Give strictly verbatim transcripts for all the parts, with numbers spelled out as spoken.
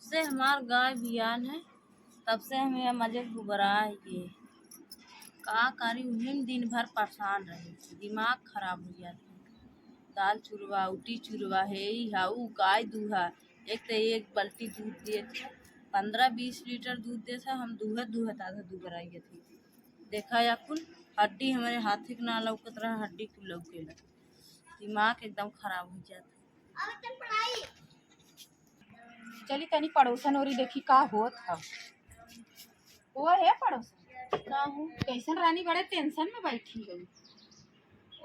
से हमार गाय बियान है, तब से हमें मजे दुबरा है। का करी, उन्हीं दिन भर परेशान रहे, दिमाग खराब हो जाता है। दाल चूरवा, उटी चूरवा, हे ई हा, ऊ गाय दूहा, एक तो एक बाल्टी दूध देत है, पन्द्रह बीस लीटर दूध देत है, हम दूहत दूहत आधा दुबराई थी। देखा या कुल हड्डी हमारे हाथ के ना लौकत रहा, हड्डी कुल लौकेला, दिमाग एकदम खराब हो जाता है। चली तनी पड़ोसन ओरी देखी का होत ह। ओ हे पड़ोसन, का हो? कैसन रानी बड़े टेंशन में बैठी हो?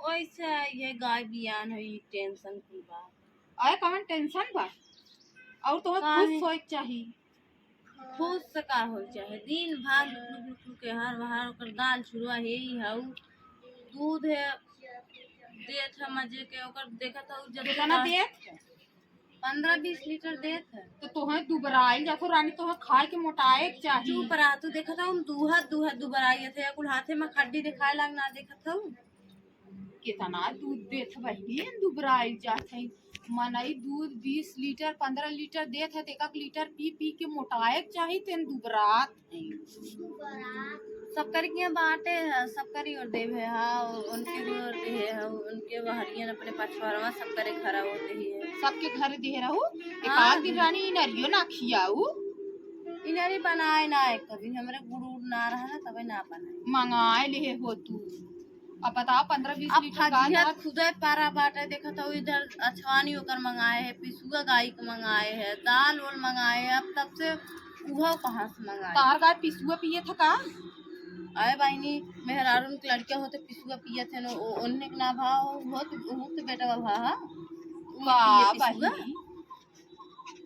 ओइसे ये गाय बियान है, ये टेंशन कुल बा। अरे कौन टेंशन बा? और तो काहे? खुश होए के चाही। खुश से का हो चाहे, दिन भर लुक लुक लुक लुक के हर बहार ओकर दाल चूरवा हे ई हऊ, दूध है देत है मजे के, ओकर देखत हऊ जब कितना तक देत है? पन्द्रह बीस लीटर देत है। तो तोहे दुबराइल जातो रानी, तोहे खाए के मोटाए के चाही। चुप रहा, तू देखत हऊ हम दूहत दूहत दुबराई थे, कुल हाथे में खड्डी दिखाए लाग ना देखत हऊ। कितना दूध देत बहिनी, दुबराइल जात है। मनई दूध बीस लीटर, पन्द्रह लीटर देत है, तो एक एक लीटर पी पी के मोटाए के चाही, तेन दुबरात है। सबकर के यहाँ बाटे है, सबकर ही ओर देवे है, हाँ, उनके भी ओर देहे है, उनके बहरियन अपने पछवारवा सबकरे घरा ओर देहे है। सबके घर देहे रहू, एक हाँ। आध दिन रानी इनरियो ना खियाऊ। इनरी बनाए ना एक दिन, हमरे गुड़ उड़ ना रहा ना, तबे ना बनाए। मंगाए लेहे हो तू। अब बताओ, पन्द्रह बीस अब लीटर का फजियत दूध। खुदे पारा बाटे, देखत हऊ इधर अछवानी ओकर मंगाए है, पिसुआ गाय के मंगाए है, दाल ओल मंगाए है, अब तब से उहो कहाँ से मंगाए? तार गाय पिसुआ पिए था का? अरे बहिनी, मेहरारून के लड़किया होते पिसुआ पिए थे न, ओ-, ओन्ने के ना भा, होत, होत बेटा भा, हाँ? उ का पिए पिसुआ? बहिनी?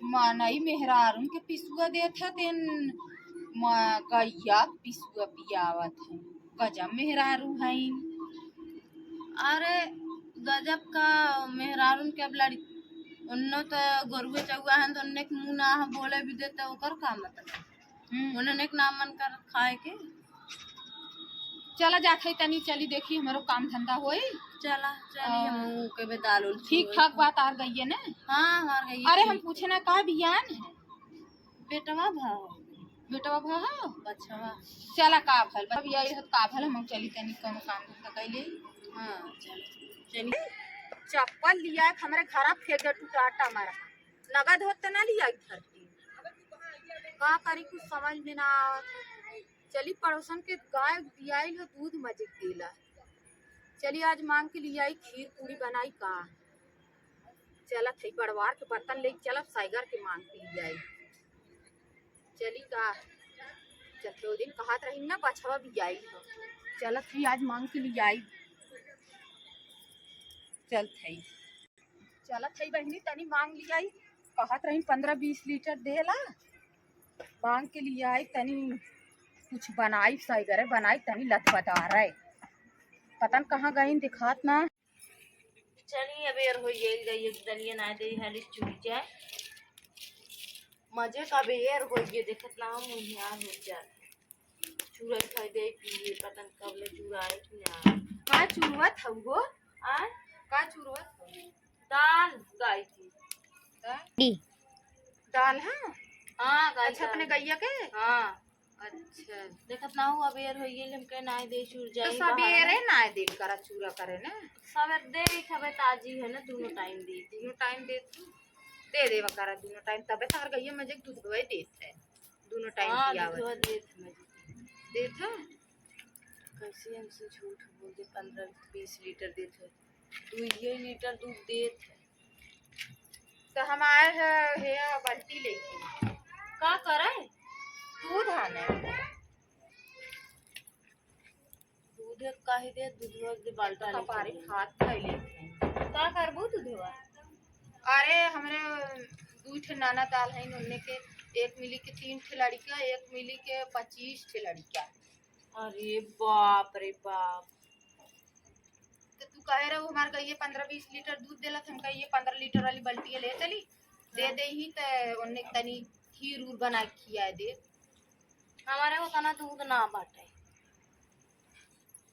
मनई मेहरारून के पिसुआ देत ह, तेन म-, गइया के पिसुआ पियावत है। गजब मेहरारू हईन। अरे, गजब का मेहरारून के। अब लड़ी-, उन्नो तो गोरुए चौआ हन, तो उन्ने के मुँह ना ह बोले भी देते, ओकर का मतलब? हम्म। उन्होंने के ना मन कर खाए के। चला जात है तनी, चली देखी हमरो काम धंधा होई। चला, चली, हाँ। हम ऊ के बे दाल उल ठीक चुरोई। ठाक बात आर गई है ना? हाँ, हमार गई अरे, ठीक। हम पूछे ना का बियान है? बेटवा भा। बेटवा भा हो? बचवा। चला का भल, अब यही रहत का भल, हम चली तनी कोनो काम धंधा कैले। हाँ, चल, चली। चप्पल लिया के हमरे घरा फेंक दे, टूटा आटा मारा। नगद होत त ना लिया घर के। का करी, कुछ समझ में ना आवत है। चली पड़ोसन के गाय बियाइल हो, दूध मजे के देला। चली आज मांग के लियाई, खीर पूड़ी बनाई का। चलत है बड़वार के बर्तन ले चलब, साइगर के मांग के लियाई। चली का, जब दो दिन कहत रही ना बछवा बियाइल हो। चलत है आज मांग के लियाई। चलत है। चलत है बहिनी, तनी मांग लियाई। कहत रही पन्द्रह बीस लीटर देला, मांग के लियाई, तनी कुछ बनाई, साइगरे बनाई, तनी लथपथारे। पता न कहाँ गईन, दिखात ना। चली, अबेर हो गई, गई एक दलिया ना दे, हाली चुर जाए। मजे का बेर हो गई, देखत ना हम उहियार हो जाए। चूरा खाई दे, पी, पता न कब ले चूरा आए कि ना। का चुरवत हऊ हो? आ? का चुरवत हऊ? दाल गाय की। दाल? दी। दाल, हाँ? हाँ, गाय अच्छा, दाल। अपने गैया के? हाँ। अच्छा। देखत ना हऊ, अबेर हो गई, हम कहे ना दे चूर तो जाई सबेरे बाहर। ना दे करा चूरा करे ना। सवेर दे खबे ताजी है ना, दोनों टाइम दे। दोनों टाइम दे तू। दे देवा करा दोनों टाइम, तबे तार गैया मजे दूध दवाई देत है। दोनों टाइम हाँ, पियावत दूधवा है। देत है मजे। देत है? कैसे हमसे झूठ बोल दे, पन्द्रह बीस लीटर देत है, दुइये लीटर दूध देत है। तो हम आए हैं, हे बाल्टी लेके। का करे? दूध आने। दूध काहे दे, दूधवा दे बाल्टा तो लेके कपारी दे। हाथ धइले। का करबू दूधवा? अरे, हमरे दुइ ठे नाना दाल हईन, उन्ने के एक मिली के तीन ठे लड़िका, एक मिली के पच्चीस ठे लड़िका। अरे बाप रे बाप। तो तू कहे रहो हमार गइये पन्द्रह बीस लीटर दूध देला, तो हम कहिए पन्द्रह लीटर वाली बाल्टी ले चली, दे हाँ। दे ही तो उन्ने तनी खीर उर बना के खिया दे। हमारे ओतना दूध ना बाटे।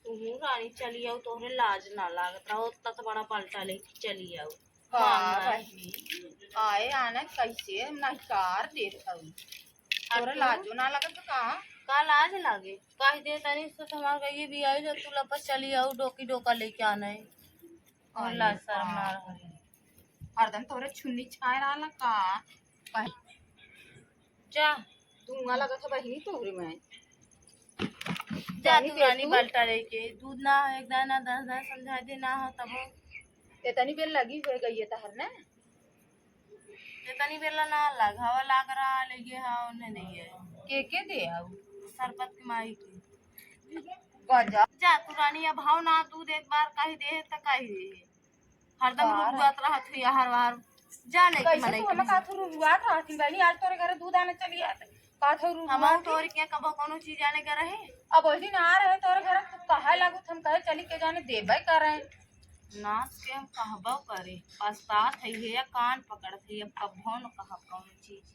तुहू रानी चली आओ, तोहरे लाज ना लागत रहो, ओतना तो बड़ा बाल्टा लेके चली आओ। हाँ, मांगना है। बहिनी। आए आने कैसे नहिकार देत हऊ। तोरे लाजो ना लगत का? का लाज लागे? कह दे तनी से हमार गइये बियाई जो तू लपस चली आऊ डोकी डोका लेके आना है। और अरे लाज शर्म ना बाप। रहे। हरदम तोरे छुन्नी छाए रहला का? कहीं जा। धुआं लगत है बहिनी तोहरे में। जा पानी तू दे रानी तू। बाल्टा लेके, दूध ना हो, एक दाना, दस दाना समझा दे ना हो तब। इतनी बेर लगी हुए गई है तहर ना। इतनी बेर ना लाग, हवा लाग रहा, ले गए हाँ, उन्हें नहीं है। के के दे आऊ? सरपत के माई के। गजब। जा तू रानी, अब भाव ना दूध एक बार कही दे त कही दे। हरदम बार। रुरुआत रहत हुई हर बार। जा लेके कैसे मनई तू के हमें मुंह। काथू रुरुआत रहत ही बहनी, आज तोरे घरे दूध आने चली आत। काथू हम रुरुआत ही। तोरे के कबो कोनो चीज आने के रहे? अब ओही दिन आ रहे तोरे घरे, तू कहे लागू, हम कहे चली के जाने देबे करे। नाच के हम कहबो करे, पछतात है ये कान पकड़त है, अब कबो न कहब कोनो चीज।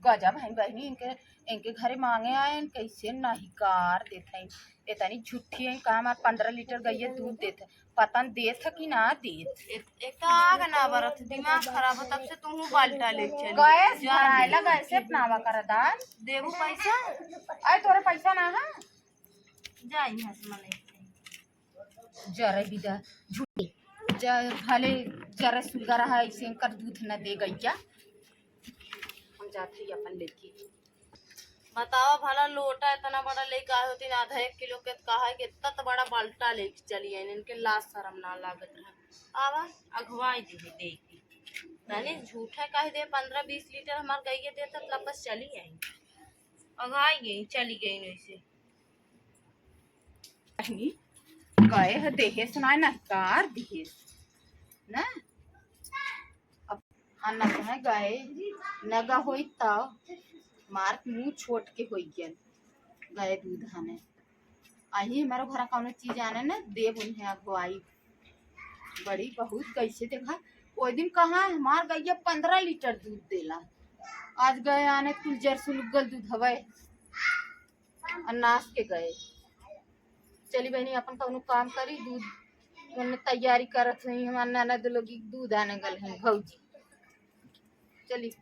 गजब है बहनी, इनके, इनके घरे मांगे आए, कैसे नहिकार देत हैं। इतनी झूठी है, का हमार पन्द्रह लीटर गइया दूध देत है, पता न देत है कि ना देत। एक, एक तो आग ना बरत, दिमाग खराब हो, तब से तू बाल्टा ले चली। गैस जा भराए ले। ला, गैस से अपनावा कर दान। देबू पैसा? अरे तोरे पैसा ना है? जा यहाँ से मने। जरे बिदा झूठी। ज-, भले जरे सुगर है, ऐसे इनकर दूध न दे गइया। हम जात हई अपन लेके। बतावा भला लोटा इतना बड़ा लेके आए होती ना, आधा एक किलो के, कहा है कि इतना तो बड़ा बाल्टा लेके चली आई, इनके लाज शर्म ना लागत रहा। आवा अघवाई दे दे के। तनी झूठा कह दे, पन्द्रह बीस लीटर हमार गइया देता, तो लपस चली आई। अघाई गई, चली गई वैसे। बहिनी, गए ह देहे सुनाए ना, कार दिहे ना। अब आ ना सुनाए गए, न गा होई त मार मुंह छोट के होई गन। गए दूध हने। अही हमारे घर कौनो चीज आने न देब उन्हें अगुवाई। बड़ी बहुत कैसे देखा, ओई दिन कहाँ हमार गइया पन्द्रह लीटर दूध देला, आज गए आने कुल जरसुलगल दूध हवे। और नाश के गए। चली बहनी, अपन कौनो काम करी, दूध ओने तैयारी करत हई, हमार ननद लोग दूध आने गल हई भौजी। चली।